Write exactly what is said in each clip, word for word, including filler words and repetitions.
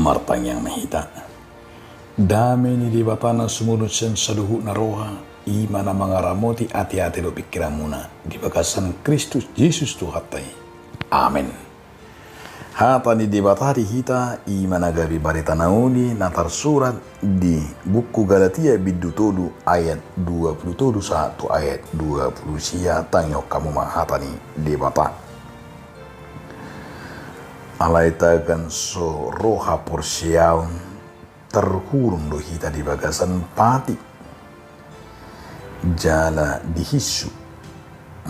Martangiang ma hita. Dame ni Debata na sumurung sian saluhutna roha, i ma na mangaramoti ateate dohot pingkiranmuna di bagasan Kristus Jesus Tuhanta i. Amen. Hata ni Debata di hita, i ma na gabe barita na uli na tarsurat di buku Galatia bindu tolu ayat dua pulu tolu sahat tu ayat dua pulu sia. Tangihon hamu ma hata ni Debata. Alai tagan so ro haporseaon, tarhurung do hita di bagasan patik jala dihinsu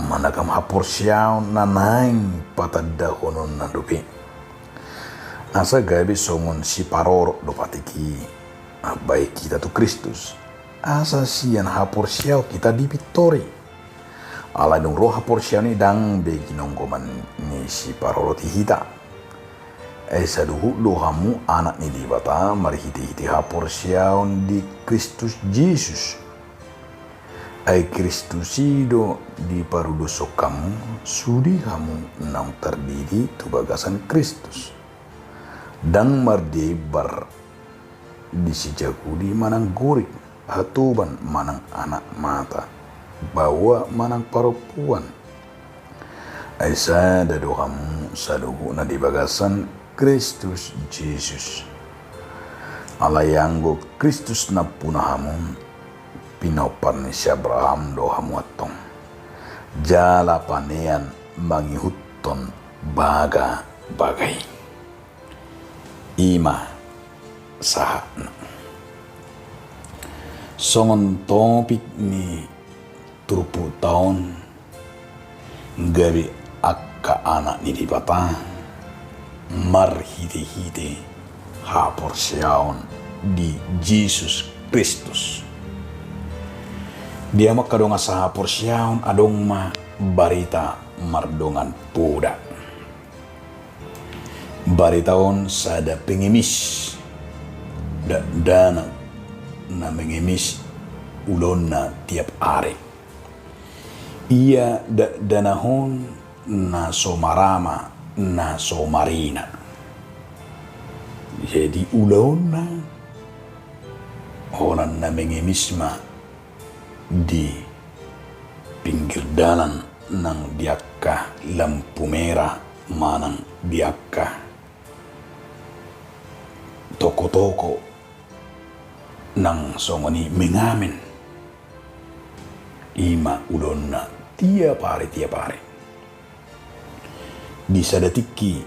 managam haporseaon na naeng patandahononna dope, asa gabe songon siparorot do patik i mambahen hita tu Kristus, asa sian haporseaon hita dipintori. Alai dung ro haporseaon i, ndang be ginonggoman ni siparorot i hita. Ai saluhut do hamu anak ni Debata marhitehite haporseaon di Kristus Jesus. Ai Kristus i do diparudushon hamu, sude hamu naung tardidi tu bagasan Kristus. Ndang mardia imbar di si Jahudi manang Gorik, hatoban manang anak mata, baoa manang parompuan. Ai sada do hamu saluhutna di bagasan Kristus Jesus. Alai anggo Kristus nampuna hamu, pinompar ni si Abraham do hamu antong, jala panean mangihuthon bagabaga i. I ma sahatna. Songon topik ni turpukta on, gabe angka anak ni Debata marhitehite haporseaon di Jesus Kristus. Di hamu angka dongan sahaporseaon, adong ma barita mardongan poda. Barita on sada pengemis, dakdanak na mengemis ulaonna tiap ari. Ia dakdanak on na so marama, na so marina. Jadi ulaonna holan na mengemis ma di pinggir dalan nang di angka lampu merah manang di angka toko-toko nang songon i mengamen. I ma ulaonna tiap ari, tiap ari. Di sada tingki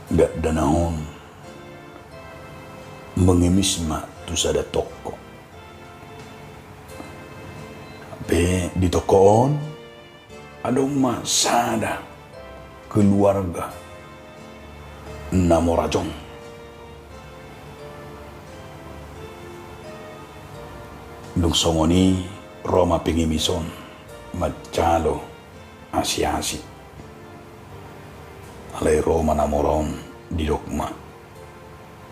dakdanak on mengemis ma tu sada toko. Pe di toko on adong ma sada keluarga na mora jong. Dung songon i ro ma pengemis on manjalo asi-asi. Alai ro ma na mora on, didok ma,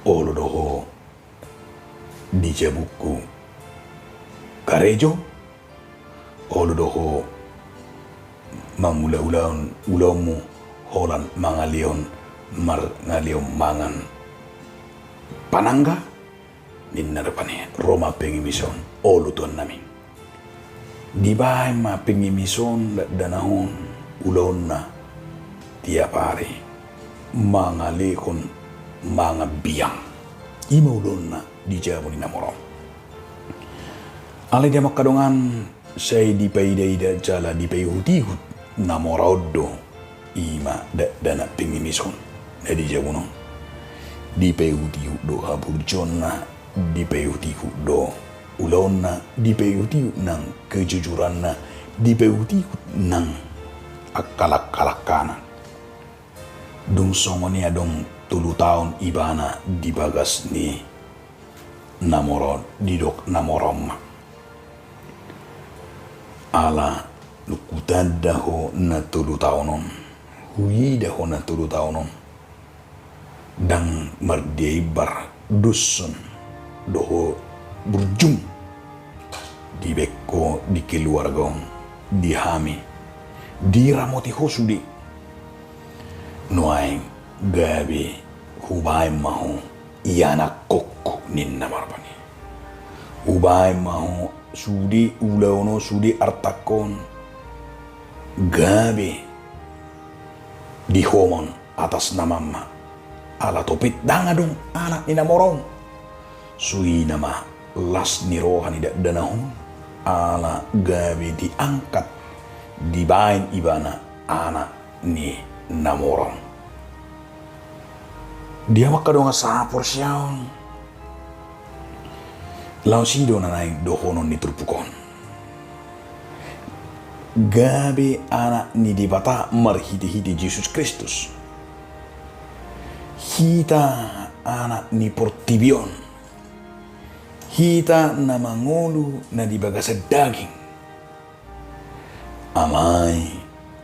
olo do ho di jabungku karejo, olo do ho mangula-ulaon ulaonmu holan mangalehon, mangalehon mangan panangga. Ninna rupani, ro ma pengemis on, olo tuannami. Dibaen ma pengemis on dakdanak on ulaonna tiap ari mangalehon mangan biang. I ma ulaonna di jabu ni na mora on. Alai di hamu angka dongan, sai dipaida-ida jala dipaihut-ihut na mora on do, i ma dakdanak pengemis on na di jabuna on. Dipaihut-ihut do haburjuonna, dipaihut-ihut do ulaonna, dipaihut-ihut nang kejujuranna, dipaihut-ihut nang angka langka-langkana. Dung songon i adong tolu taon ibana di bagas ni na mora on, didok na mora on ma, ala dung hutanda ho na tolu taon on, huida ho na tolu taon on, ndang mardia imbar dos on dohot burjum dibaen ho di keluarga on, di hami, diramoti ho sude. Nuaeng gabe Hubaen ma ho ianakhonku, ninna ma rupani. Hubaen ma ho sude ulaon on, sude artangkon, gabe di ho ma on atas namam ma. Ala topet ndang adong anak ni na mora on. Suina ma las ni roha ni dakdanak on, ala gabe diangkat, dibaen ibana anak ni na mora on. Dia ma angka dongan sahaporseaon, laos i do na naeng dohonon ni turpuk on. Gabe anak ni Debata marhitehite Jesus Kristus. Hita anak ni portibi on. Hita na mangolu na di bagasan daging. Alai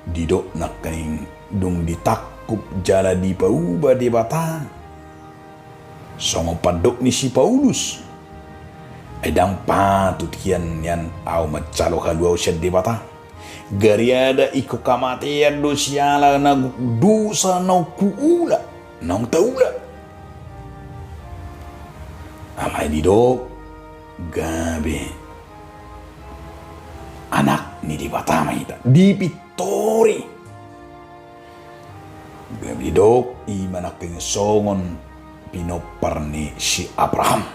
didok nangkaning dung ditangkup jala dipauba Debata, songon pandok ni si Paulus: Ai ndang patut hian nian ahu manjalo haluaon sian Debata. Gariada ingkon hamatean do siala na dosa naung huula, naung taula. Alai didok gabe anak ni Debata ma hita, dipintori. Gabe didok i ma nangkaning songon pinompar ni si Abraham.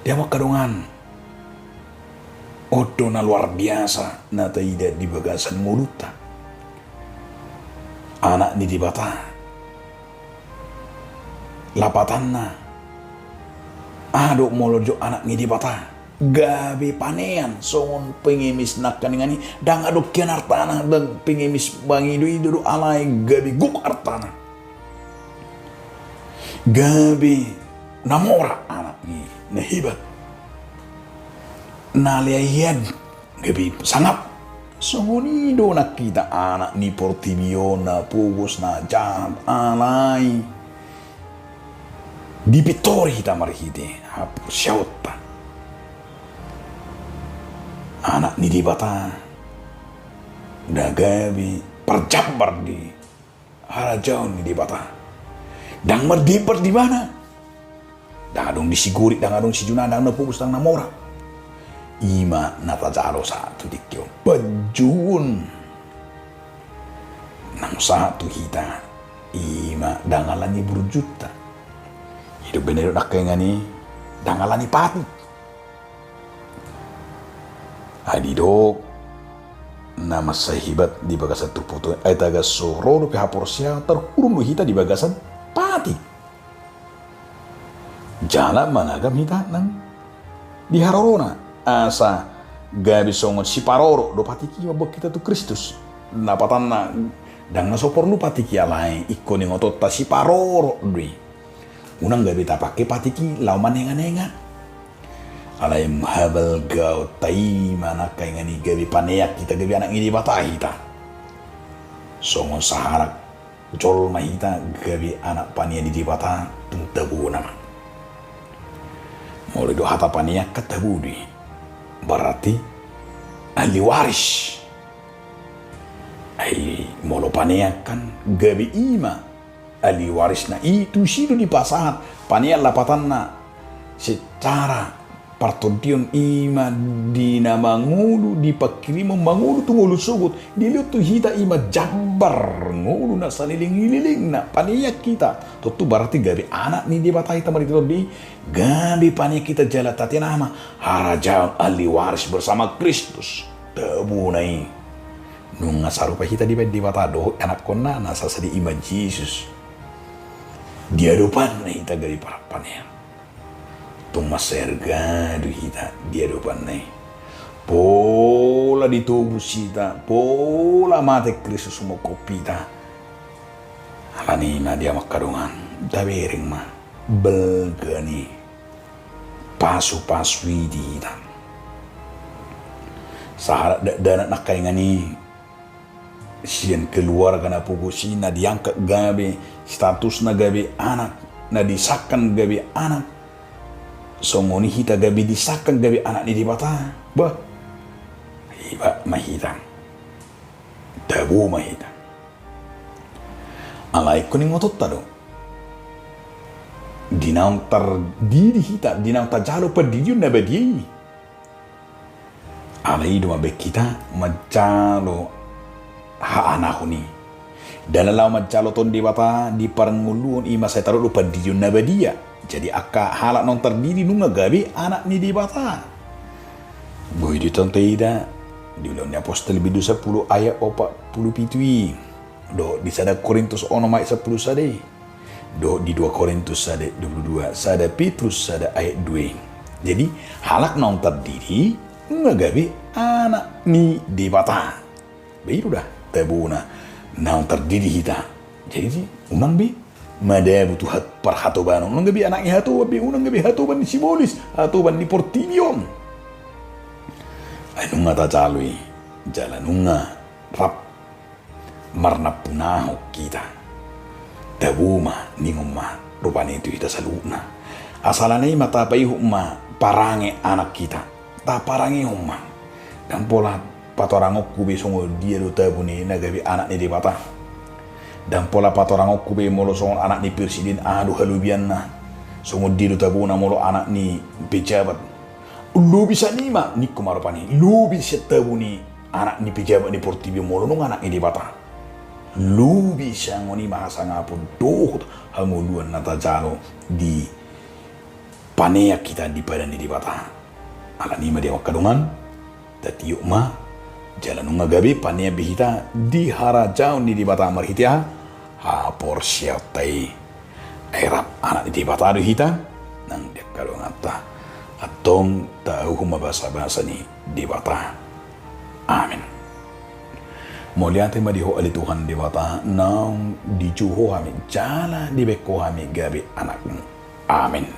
Dia ma angka dongan, on do na luar biasa na taida di bagasan ngolunta. Anak ni Debata. Lapatanna, aha do molo didok anak ni Debata? Gabe panean songon pengemis nangkaningan i, ndang adong hian artana, ndang pengemis mangido-ido do, alai gabe gok artana. Gabe na mora anak ni na hebat, na leai hian, gabe sangap. Songon i do nang hita anak ni portibi on, na pogos, na jahat, alai dipintori hita marhite haporseaonta. Anak ni Debata na gabe parjambar di harajaon ni Debata. Ndang marjambar di ibana. Ndang adong di si Gorik, ndang adong si Juna, ndang na pogos, ndang na mora. I ma na tajalo sahat tu tingki on, panjouon naung sahat tu hita. I ma ndang ala ni burjuta. I do umbahen na didok nangkaningan i, ndang ala ni patik. Ai didok na mansai hebat di bagasan turpuk on, ai tagan so ro dope haporseaon, tarhurung do hita di bagasan patik. Jala managam hita nang di harorona, asa gabe songon siparorot do patik i mamboan hita tu Kristus. Lapatanna, ndang na so porlu patik i, alai ingkon ingotonta siparorot do i. Unang gabe tapangke patik i laho manenga-nenga. Alai habalgaonta i ma nangkaningan i gabe panean hita, gabe anak ni Debata hita. Songon sahalak jolma hita gabe anak panean ni Debata, tung tabona ma. Molo didok hata panean kan tabo do i, berarti ahli waris. Ai molo panean kan gabe i ma ahli warisna i, tusi do dipasahat. Panean lapatanna secara partondion i ma di na mangolu, di pangkirimon mangolu tu ngolu sogot. Dilehon tu hita i ma jambar ngolu na saleleng-lelengna, panean hita. Tontu berarti gabe anak ni Debata hita marhite tondi i, gabe panean hita jala tatena ma harajaon, ahli waris bersama Kristus. Tabona i. Nunga sarupa hita dibahen Debata dohot anakkonna na sasadia i ma Jesus. Di adopanna hita gabe pa-, panean. Tung mansai arga do hita di adopanna i. Pola ditobus hita, pola mate Kristus mangkophop hita. Alani i ma, dia ma angka dongan, tabereng ma balga ni pasu-pasu i di hita. Sahalak dakdanak nangkaningan i, sian keluarga na pogos i, na diangkat gabe, statusna gabe anak, na disangkan gabe anak, songon i hita gabe disangkan gabe anak ni Debata. Bah, hebat ma hita. Tabo ma hita. Alai ingkon ingotonta do, di naung tardidi hita, di naung tajalo pandidion na badia i. Alai i do mambahen hita manjalo haanakon i. Dalan laho manjalo tondi Debata di parngoluon i ma sai tadok do pandidion na badia. Jadi angka halak naung tardidi nunga gabe anak ni Debata. Boi do tong taida di Ulaon ni Apostel bindu sampulu ayat opat pulu pitu i, dohot di sada Korintus onom ayat sampulu sada i, dohot di dua Korintus sada dua pulu dua, sada Petrus sada ayat dua i. Jadi halak naung tardidi nunga gabe anak ni Debata. Ba i do da tabona naung tardidi hita. Jadi unang be madabu tu hat-, parhatobanon, unang gabe anak ni hatoban be, unang gabe hatoban ni sibolis, hatoban ni portibi on. Ai nunga tajalo i jala nunga rap marnampunahon hita. Tabo ma, ningon ma rupani tu hita saluhutna. Asa alana i ma tapaihut ma parange anak hita. Taparangehon ma. Ndang pola patorangonku be songon dia do tabo ni na gabe anak ni Debata. Ndang pola patorangonku be molo songon anak ni presiden aha do halobianna. Songon dia do tabona molo anak ni pejabat. Lobi sian i ma, ningku ma rupani, lobi sian tabo ni anak ni pejabat ni portibi on molo nunga anak ni Debata. Lobi sian on i ma hasangapon dohot hangoluan na tajalo di panean hita di padan ni Debata. Alani i ma di angka dongan, tatiop ma, jala nunga gabe panean be hita di harajaon ni Debata marhite aha? Haporseaonta i. Ai rap anak ni Debata do hita, nang di angka donganta. Antong tahuhon ma basabasa ni Debata. Amen. Mauliate ma di Ho ale Tuhan Debata, naung dijou Ho hami, jala dibahen Ho hami gabe anakmu. Amen.